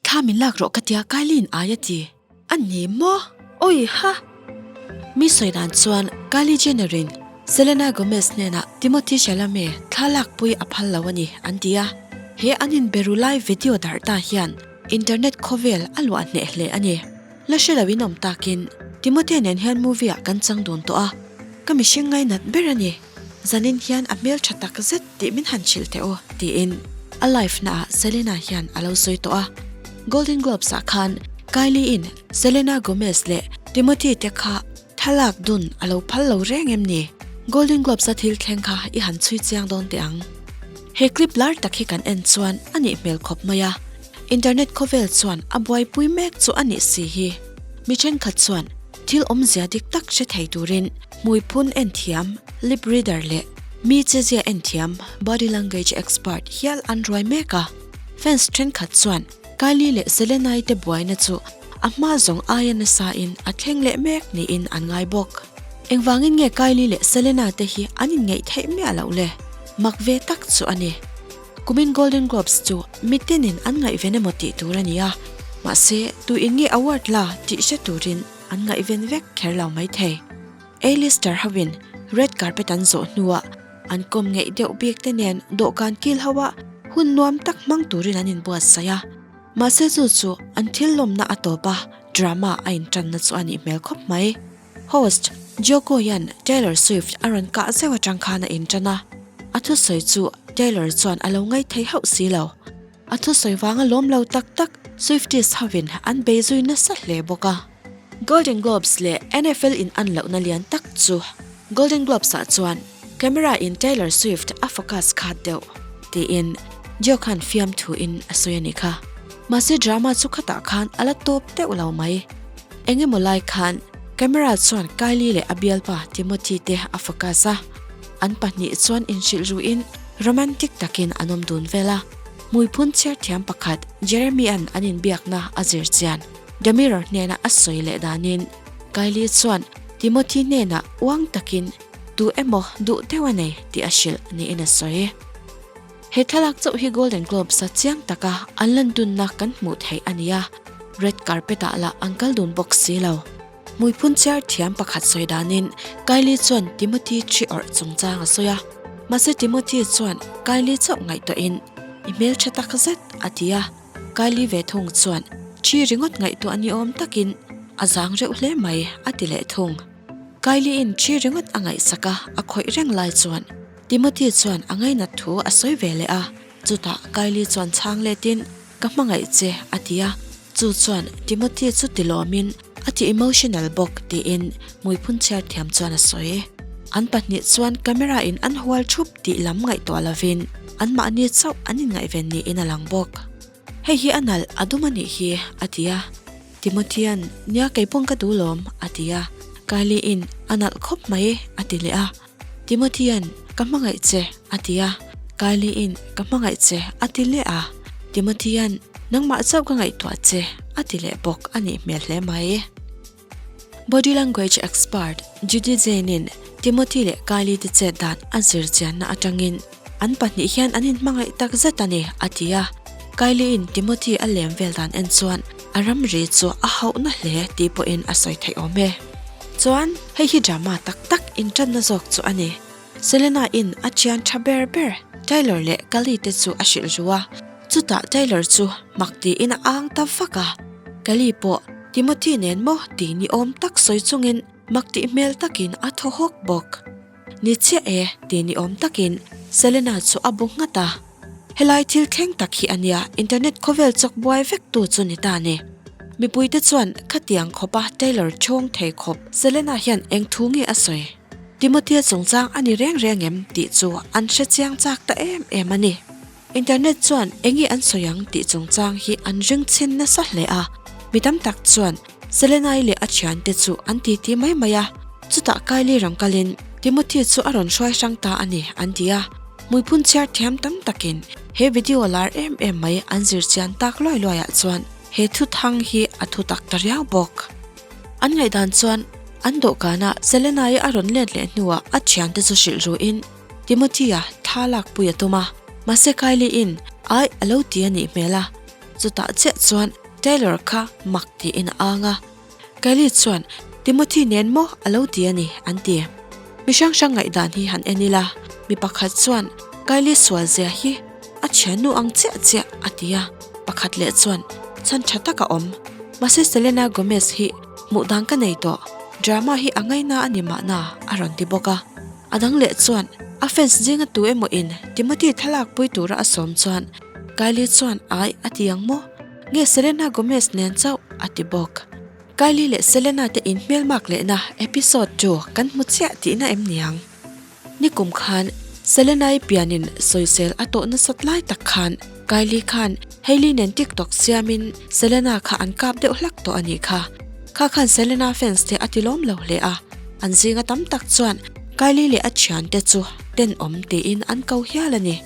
Thla min lak rawh ka tia Kylie in ai a ti. A ni maw? Awi ha! Mi sawi dan chuan Kylie Jenner in Selena Gomez hnenah Timothée Chalamet thla lakpui a phal lo a ni an ti a. He an inberu lai video darh ta hian internet khawvel a luah hneh hle a ni. La hre lo in awm takin Timothée nen hian movie ah kan chang dun tawh a, ka mihring ngainat ber a ni. Zanin hian a hmel tha tak zet tih min han hrilh teh u, tiin a live naah Selena hian a lo sawi tawh a. Golden Globes ah khan Kylie in Selena Gomez leh Timothée te kha thlalak dun a lo phal lo reng em ni? Golden Globes a thil thleng kha i han chhui chiang dawn teh ang. He clip lar tak hi kan en chuan a nih hmel khawp mai a, internet khawvel chuan a buaipui mek chu a nih si hi. Mi thenkhat chuan Thil awmzia dik tak hre thei turin hmuiphun en thiam, lip reader leh mi chezia en thiam, body language expert, hial an ruai mek a. Fans thenkhat chuan Kylie leh Selena-i te buaina chu a hma zawng aia nasa in a thleng leh mek niin an ngai bawk. Engvangin nge Kylie leh Selena te hi an inngeih theih miah loh le? Mak ve tak chu a ni. Kumin Golden Globes chu mitinin an ngaihven emaw tih tur a ni a, mahse tuin nge award la tih hre turin an ngaihven vek kher lo maithei. A-lister hoin red carpet an zawh hnuah an kawm ngeih deuh bik te nen dawhkan kil ho a hun nuam tak hmang turin an inbuatsaih a, mahse chu chu an thil lawmna a tawp a, drama a intanna chu a nih hmel khawp mai. Host, Joko hian Taylor Swift a rawn kah zeuh atang khan a intan a, a thusawi chu Taylor chuan a lo ngaithei hauh si lo. A thusawi vanga lawm lo tak tak Swifties hovin an bei zui nasa hle bawk a. Golden Globes leh NFL in an lohna lian tak chu Golden Globes ah chuan camera in Taylor Swift a focus khat deuh tiin Joe khan fiamthu in a sawi a nih kha. Mahse drama chu khatah khan a la tawp deuh lo mai. Eng emaw lai khan camera chuan Kylie leh a bialpa Timothy te a focus a, an pahnih chuan inhrilh ruin romantic takin an awm dun vel a. Hmuiphun chhiar thiam pakhat Jeremy-a'n an inbiakna a zir chian The Mirror hnena a sawi leh danin Kylie chuan Timothy hnenah uang takin tu emaw duh deuh a nei tih a hrilh niin a sawi. He thlalak chauh hi Golden Globes a chiang taka an lan dunna kan hmuh theih a ni a, red carpet ah lah an kal dun bawk si lo. Hmuiphun chhiar thiam pakhat sawi danin Kylie chuan Timothy thi awrh chungchang a sawi a, mahse Timothy chuan Kylie chauh ngaihtuahin i hmeltha tak zet a ti a, Kylie ve thung chuan thi ringawt ngaihtuah ni awm takin a zang reuh hle mai a ti leh thung. Kylie in thi ringawt a ngaihsak a, a khawih reng lai chuan Timothy chuan a ngainat thu a sawi ve leh a, chutah Kylie chuan chhang letin Ka hmangaih che a ti a, chu chuan Timothy chu tilawmin a ti emotional bawk tiin hmuiphun chhiar thiam chuan a sawi. An pahnih chuan camera in an hual thup tih lam ngaihtuah lovin anmahni chauh an inngaihven niin a lang bawk. Hei hi a nalh a dum a nih hi a ti a, Timothy-a'n Nia keipawn ka duh lawm a ti a, Kylie-in A nalh khawp mai a ti leh a. Timothy-a'n Ka hmangaih che a ti a, Kylie-in Ka hmangaih che a ti leh a, Timothy-a'n Nangmah chauh ka ngaihtuah che a ti leh bawk a nih hmel hle mai. Body language expert Judy Jane-in Timothy leh Kylie te chet dan a zir chianna atangin an pahnih hian an inhmangaih tak zet a ni a ti a, Kylie-in Timothy a lem vel dan en chuan a ramri chu a hauhna hle tih pawhin a sawi theih awm e. Chuan hei hi drama tak tak inṭanna zawk chu a ni. Selena in a thian tha ber ber Taylor leh Kylie te chu a hrilh ru a, chutah Taylor chu mak tiin a ang ta vak a. Kylie pawh Timothy nen maw tih ni awm tak sawi chungin mak tih hmel takin a thaw hawk bawk. Ni chiah e tih ni awm takin Selena chu a bu nghat a. Helai thil thleng tak hi a nia, internet khawvel chawk buai vek tu chu ni ta ni. Mipuite chuan khatiang khawpa Taylor chhawng thei khawp Selena hian eng thu nge a sawi? Timothea chungchang a ni reng reng em tih chu an hre chiang chak ta em em a ni. Internet chuan enge an sawi ang tih chungchang hi an ring chhin nasa hle a, mi tam tak chuan Selena-i leh a thiante chu an titi mai mai a, chutah Kylie rawn kalin Timothy chu a rawn hruai hrang ta a ni an ti a. Hmuiphun chhiar thiam tam takin he video lar em em mai an zir chian tak luai luai ah chuan he thu thang hi a thu tak ta riau bawk. An ngaihdan chuan an dawhkanah Selena-i a rawn let leh hnuah a thiante chu hrilh ruin Timothy-a thla lakpui a tum a, mahse Kylie-in ai a lo ti a nih hmel a. Chutah chiah chuan Taylor kha mak tiin a ang a. Kylie chuan Timothy nen maw a lo ti a ni an ti. Mi hrang hrang ngaihdan hi han en ila, mi pakhat chuan Kylie sual zia hi a thiannu ang chiah chiah a ti a, pakhat leh chuan chhan tha tak a awm. Mahse Selena Gomez hi hmuh dan ka nei tawh, drama hi a ngaina a ni mahna a rawn ti bawk a. A dang leh chuan a fans zinga tu emaw in Timothy thlalak pui tura a sawm chuan Kylie chuan ai a ti ang maw? Nge Selena Gomez nen chauh a ti bawk. Kylie leh Selena te inhmelmak lehna episode chu kan hmu chiah tihna em niang? Nikum khan Selena-i pianin sawisel a tawh nasat lai tak khan Kylie khan Hailey nen TikTok siamin Selena kha an kap deuh hlak tawh a nih kha. Kha khan Selena fans te a ti lawm lo hle a, an zinga tam tak chuan Kylie leh a thiante chu tenawm tiin an ko hial a ni.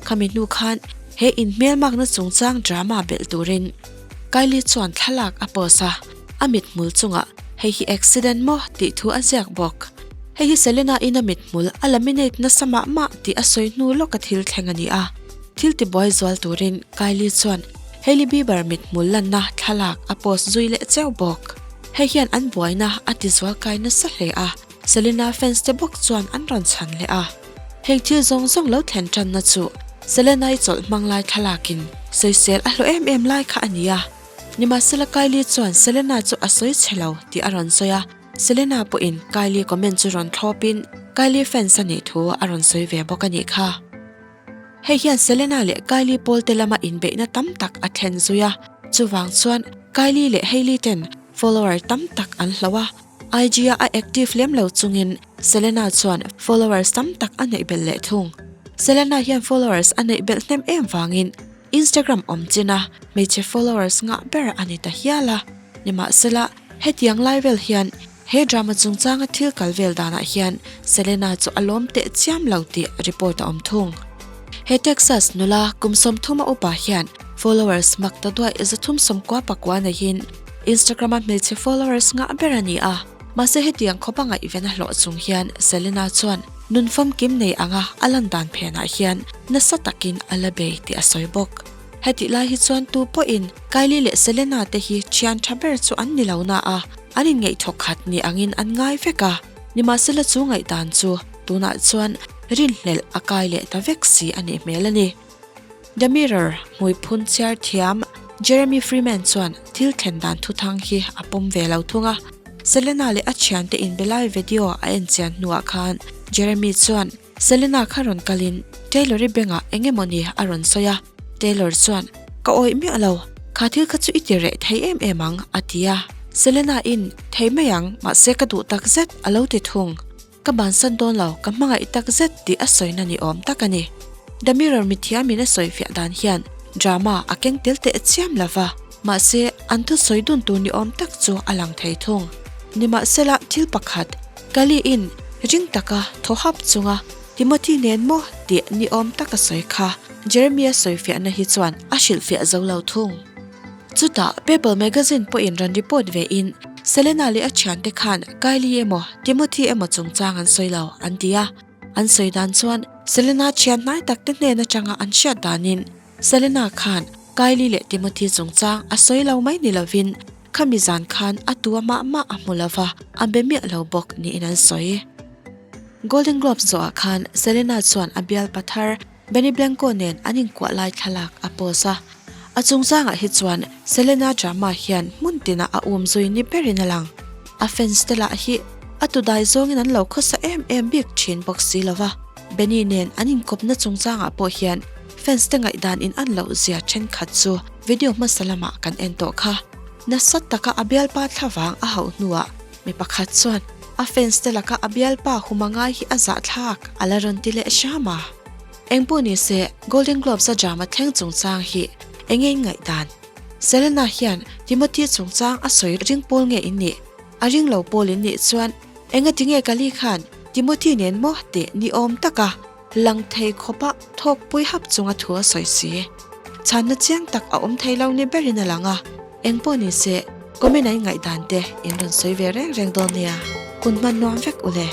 Khami hnu khan he inhmelmakna chungchang drama belh turin Kylie chuan thlalak a post a, a mithmul chungah hei hi accident maw tih thu a ziak bawk. Hei hi Selena in a mithmul a laminate nasa mah mah tih a sawi hnu lawka thil thleng a ni a. Thil tibuai zual turin Kylie chuan Hailey Bieber mithmul lanna thlalak a post zui leh cheu bawk. Hei hian an buaina a tizual kai nasa hle a. Selena fans te bawk chuan an rawn chhan leh a. Heng thil zawng zawng lo thlen tanna chu Selena-i chawlh hmang lai thlalakin sawisel a hlawh em em lai kha a ni a. Nimahsela Kylie chuan Selena chu a sawi chhe lo tih a rawn sawi a, Selena pawhin Kylie comment chu rawn thlawpin Kylie fans a nih thu a rawn sawi ve bawk a nih kha. Hei hian Selena leh Kylie pawl te lama inbeihna tam tak a thlen zui a, chuvang chuan Kylie leh Hailey ten follower tam tak an hloh a, IG a a active lem lo chungin Selena chuan followers tam tak a neih belh leh thung. Selena hian followers a neih belh hnem em vangin Instagram awm china hmeichhe followers ngah ber a ni ta hial a. Nimahsela, hetiang lai vel hian he drama chungchanga thil kal vel danah hian Selena chu a lawm teh chiam lo tih report a awm thung. He Texas nula kum 30 a upa hian followers mak ta duaih 394 neihin Instagram-a hmeichhe followers ngah ber a ni a. Mahse hetiang khawpa ngaihven a hlawh chung hian Selena chuan nun famkim nei anga a lan dan phenah hian nasa takin a la bei tih a sawi bawk. Hetih lai hi chuan tu pawhin Kylie leh Selena te hi thian tha ber chu an ni lo na a, an inngeihthawk khat ni angin an ngai vek a. Nimahsela chu ngaihdan chu tunah chuan rinhlelh a kai leh ta vek si a nih hmel a ni. The Mirror hmui phun chhiar thiam Jeremy Freeman chuan thil thlen dan thuthang hi a pawm ve lo thung a. Selena leh a thiante inbe lai video a en chian hnuah khan Jeremy chuan Selena kha rawn kalin Taylor-i bengah eng emawni a rawn sawi a. Taylor chuan, Ka awih miah lo, kha thil kha chu i ti reh thei em em ang, a ti a. Selena-in, Thei mai ang, mahse ka duh tak zet, a lo ti thung. Ka bansan dawn lo, ka hmangaih tak zet tih a sawina ni awm tak a ni. The Mirror mithiamin a sawifiah dan hian drama a keng tel teh chiam lo va, mahse an thusawi dun tur ni awm tak chu a lang thei thung. Nimahsela thil pakhat, Kali-in ring taka thaw hap chunga Timothy nen maw tih ni awm tak a sawi kha Jeremy-a sawifiahna hi chuan a hrilhfiah zo lo thung. Chutah People magazine pawhin rawn report ve in Selena leh a thiante khan Kylie emaw Timothy emaw chungchang an sawi lo an ti a. An sawi dan chuan Selena thian hnai tak te hnen atanga an hriat danin Selena khan Kylie leh Timothy chungchang a sawi lo mai ni lovin khami zan khan a tu a mah mah a hmu lova a be miah lo bawk niin an sawi. Golden Globes zawhah khan Selena chuan a bialpa thar Benny Blanco nen an inkuah lai thlalak a post a. A chungchangah hi chuan Selena drama hian hmun tinah a um zui ni berin a lang. A fans te lah hi a tudai zawngin an lo khawsa em em bik thin bawk si lo va. Benny nen an inkawpna chungchangah pawh hian fans te ngaihdan in an loh zia thenkhat chu video hmasa lamah kan en tawh kha. Nasa taka a bialpa thlavang a hauh hnuah mi pakhat chuan a fans te laka a bialpa huma ngai hi a zahthlak a la rawn ti leh hram a. Engpawh ni se, Golden Globes a drama thleng chungchang hi eng nge in ngaihdan? Selena hian Timothy chungchang a sawi ring pawl nge in nih? A ring lo pawl in nih chuan engati nge Kali khan Timothy nen maw tih ni awm taka lang thei khawpa thawkpui hap chunga thu a sawi si? Chhanna chiang tak a awm thei lo ni berin a lang a, engpawh ni se, comment a in ngaihdan te in rawn sawi ve reng reng dawn nia. Hun hman nuam vek ule.